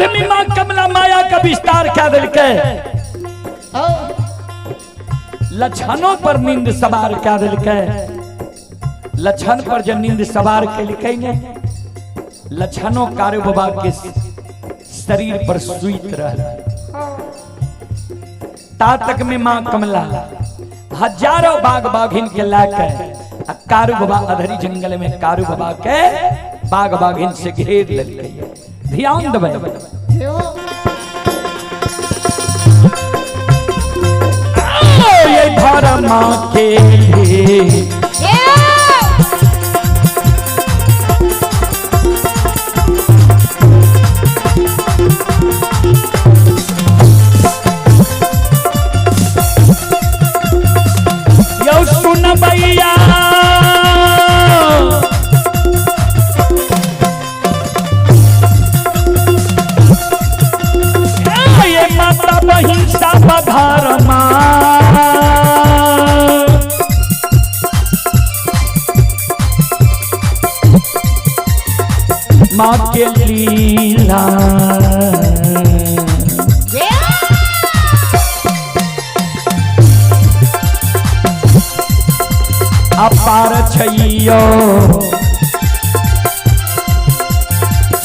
आदमी मां कमला माया का विस्तार क्या दिलके, लक्षणों पर नींद सवार क्या दिलके। लक्षण पर जब नींद सवार के ने लक्षणों कारू बाबा के शरीर पर सुइत रह। ता तक में मां कमला हजारों बाघ बाघिन के लाके कारू बाबा अधरी जंगल में कारू बाबा के बाघ बाघिन से घेर लेलकै। ध्यान देबै। ये धर्म के लिए सुन भैया ये माता बहिन सब धर्मा माँ के लीला अपार छैयो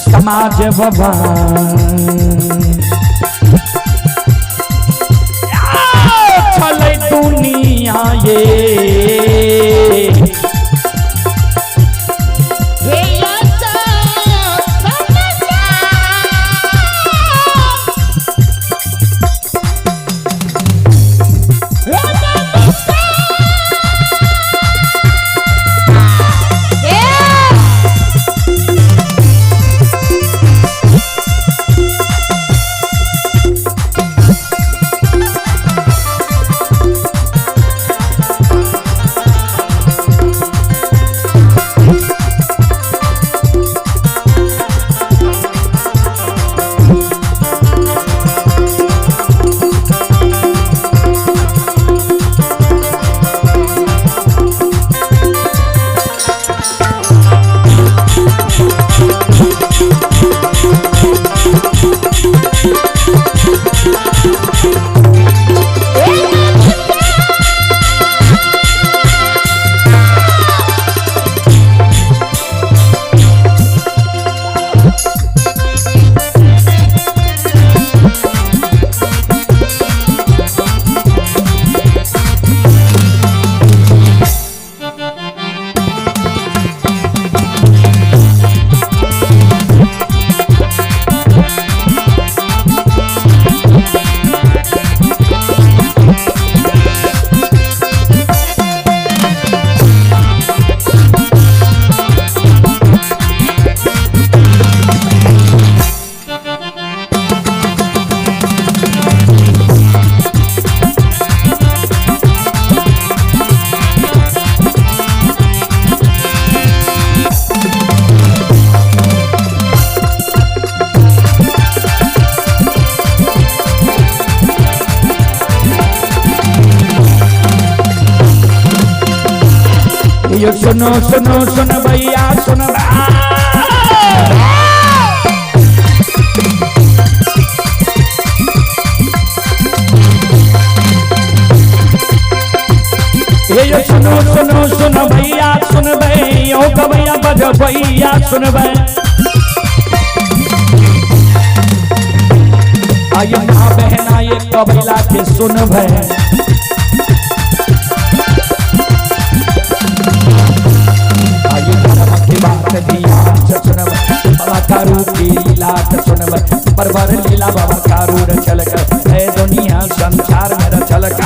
समाज बाबा छलै दुनिया ये यो सुनो सुनो सुन भैया सुन ये सुनो सुनो सुन भैया सुन भैया भैया बज भैया सुन आइए माँ बहना ये कबीला के सुन भै परवर लीला बाबा कारू रचलक है दुनिया संसार में रचलक।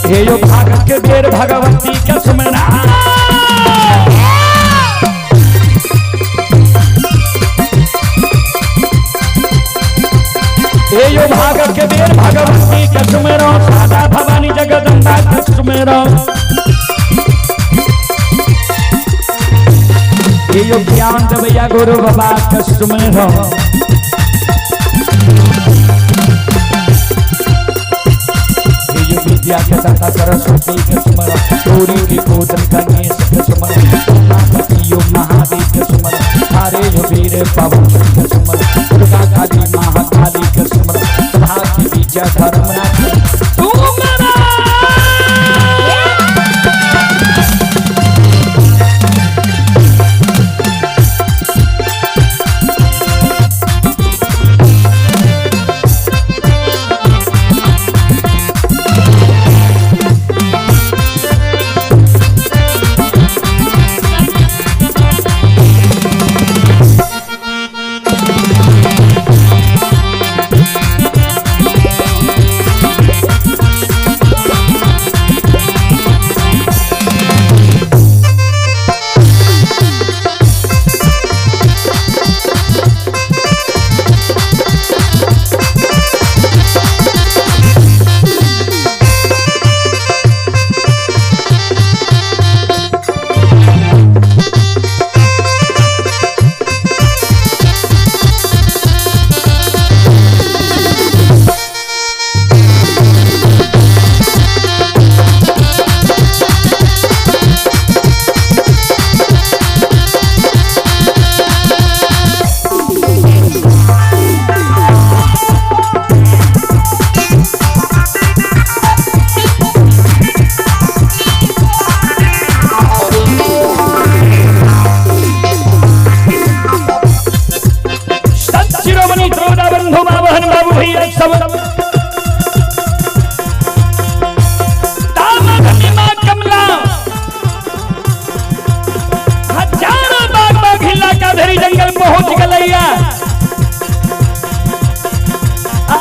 हे यो भाग के बेर भगवती के सुमरा। हे यो भाग के बेर भगवती के सुमेरो, सादा भवानी जगदम्बा के सुमेरो। हे यो ज्ञान देवैया गुरु बाबा के सुमेरो। हे यो विद्या के दाता सरस्वती के सुमरो, गौरी के गोत्र गणेश के सुमरो, उमापति यो महादेव के सुमरो, हरे यो वीर पवन के सुमरो, दुर्गा काली महाकाली के सुमरो, सभा के बीच धर्मराज सुमरो।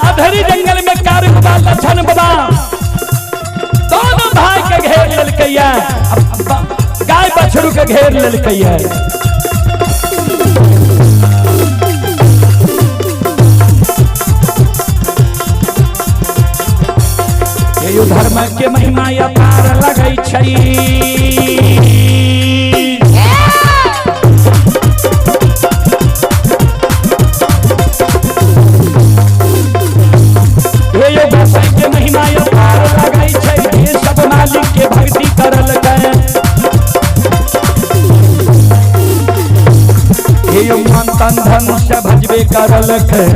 अधरी जंगल में कारू बाबा लछन बाबा दोनों भाई के घेर लेलकैया, गाय बछड़ू के घेर लेलकैया। यो धर्म के महिमा अपार लगै छै। यो गोसाई के महिमा अपार लगै छै, जे सब मालिक के भक्ति करलकै। यो मन तन धन से भजबे करलकै।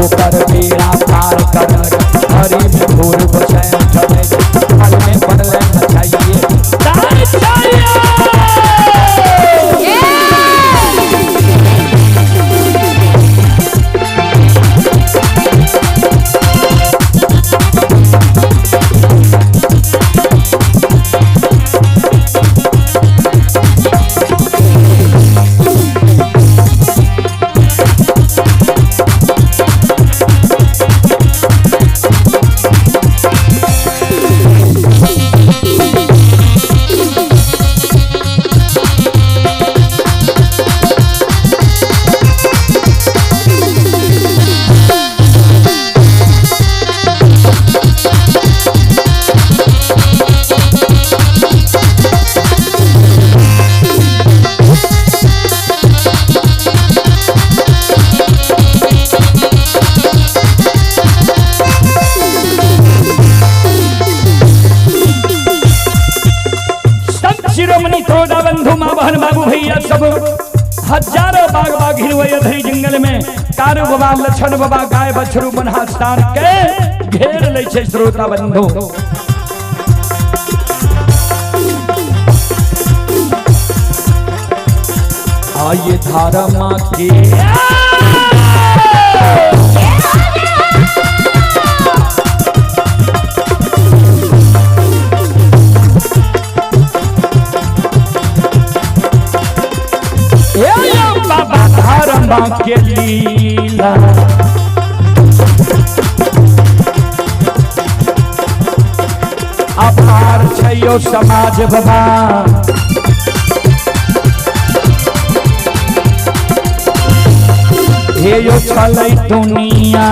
ओकर बेड़ा पार करलकै, हरि में भोर गोसाई चलै, फल में पड़लै बचाइए। शिरोमणि तोड़ा बंधु माँ बहन बाबू भैया सब हजारों बाग बाघिन वही जंगल में कारू बाबा लछन बाबा गाय बछरू मनहा सार के घेर लै छै श्रोता बंधु। आइए धारा माँ के बाबा धर्म के लीला। दियो समाज बाबा। हे यो छलै दुनिया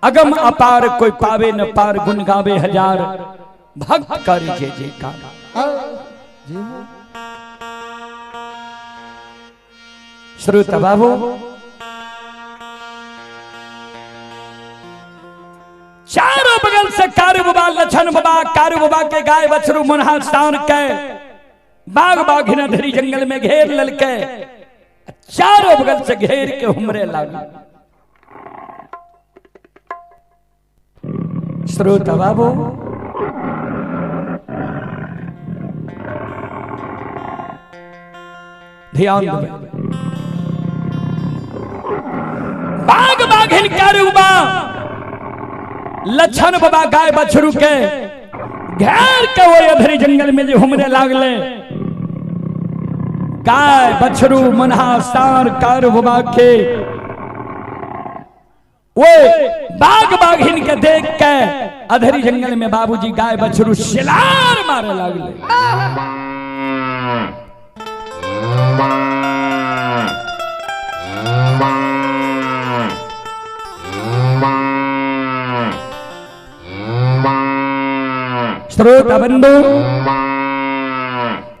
अगम अपार कोई पावे न पार, गुण गावे हजार, भक्त कर जय जयकार। श्रोता बाबू, चारों बगल से कारू बाबा लछन बाबा कारू बाबा के गाय बछरू मुन्हा शान के बाघ बाघिन धरी जंगल में घेर ललके, चारों बगल से घेर के हमरे लागे। श्रोता बाबू, ध्यान दो, बाघ बाघिन कारू बाबा लछन बाबा गाय बछरू के घेर के वो अधरी जंगल में जो हमरे लागले, गाय बछरू मनहा सार कारू बाबा के वो बाघ बाघिन के देख के अधरी जंगल में बाबूजी गाय बछरू शिलार मारे लागले। श्रोता बंधु,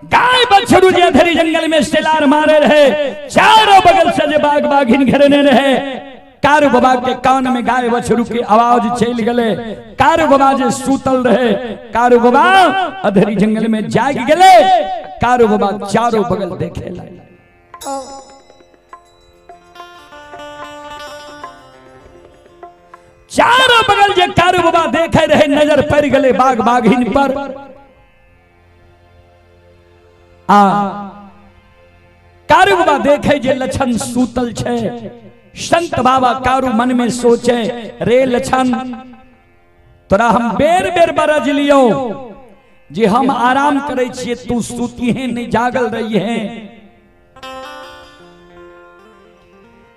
गाय बछरू जे अधरी जंगल में शिलार मारे रहे, चारों बगल से जे बाघ बाघिन घेरने रहे, कारू बाबा के कान में गाय बछरू की आवाज चल गले। कारू बाबा जे सूतल रहे, कारू बाबा अधरी जंगल में जाग गले, कारू बाबा चारों बगल देखे लगे। चारों बगल जे कारू बाबा देखे रहे, नजर पड़ गले बाघ बाघिन पर। आ कारू बाबा देखे जे लछन सूतल छे, संत बाबा कारू मन में सोचे, रे लछन तोरा हम बेर बेर बरज लियो जे हम आराम करे छिए, तू सूती है नहीं जागल रही है,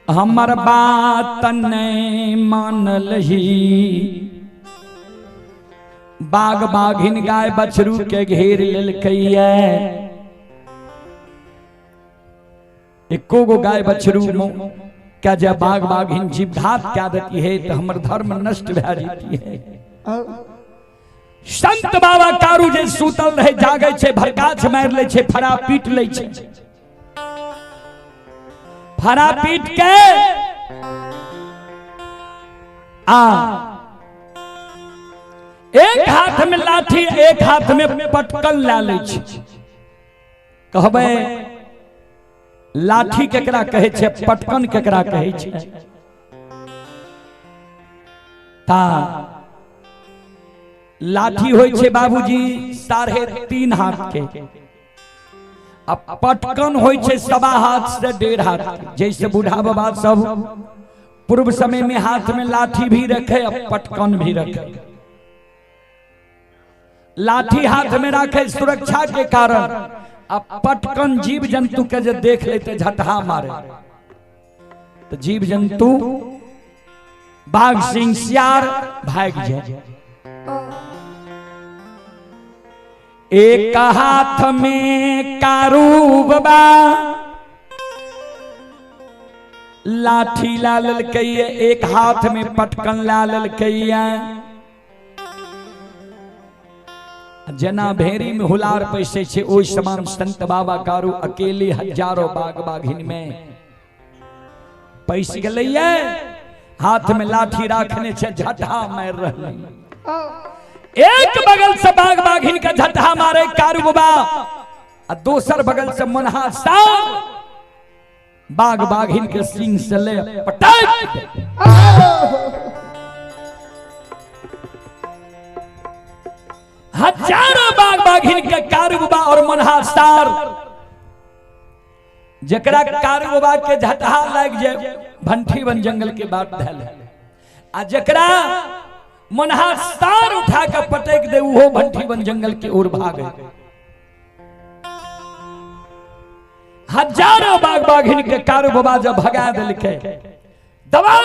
हमर बात नहीं मानल ही, बाघ बाघिन गाय बछरू के घेर लेलकैया, एको गो गाय बछरू क्या जब बाघ बाघिन जीवघात क्या देती है तो हमर धर्म नष्ट भा जाती है। संत बाबा कारू जे सूतल रहे जागे छे, भरकाछ मार ले छे, फरा पीट ले छे, फरा पीट के आ एक हाथ में लाठी एक हाथ में पटकन ला ले छे। कहबे लाठी केकरा कहे छे, पटकन केकरा कहे छे? ता लाठी होय छे बाबूजी 3.5 हाथ के, आ पटकन होय छे 1.25 हाथ से 1.5 हाथ। जैसे बूढ़ा बाबा सब पूर्व समय में हाथ में लाठी भी रखे और पटकन भी रखे। लाठी हाथ में रखे सुरक्षा के कारण, अब पटकन जीव जंतु के जब देख लेते झटहा मारे, तो जीव जंतु बाघ सिंह सियार भाग जाए। एक हाथ में कारू बाबा लाठी ला ललकैया, एक हाथ में पटकन ला ललकैया। जेना भेड़ी में हुलार पैसे छे ओहि समान संत बाबा कारू अकेले हजारों बाघ बाघिन में पैस गेलैये, हाथ में लाठी राखने छे, झटहा मार रहलै। एक बगल से बाघ बाघिन के झटहा मारे कारू बाबा आ दोसर बगल से मनहा सार बाघ बाघिन के सिंह से ले पटक दे। हजारों बाघ बाघिन के कारू बाबा और मनहा सार, जकरा कारू बाबा के झटहा लाग जाए भंठी वन जंगल के बात धैल, आ जकरा मनहा सार उठा के पटक दे उहो भंठी वन जंगल के ओर भागे। हजारों बाघ बाघिन के कारू बाबा जब भगा दिलके दबार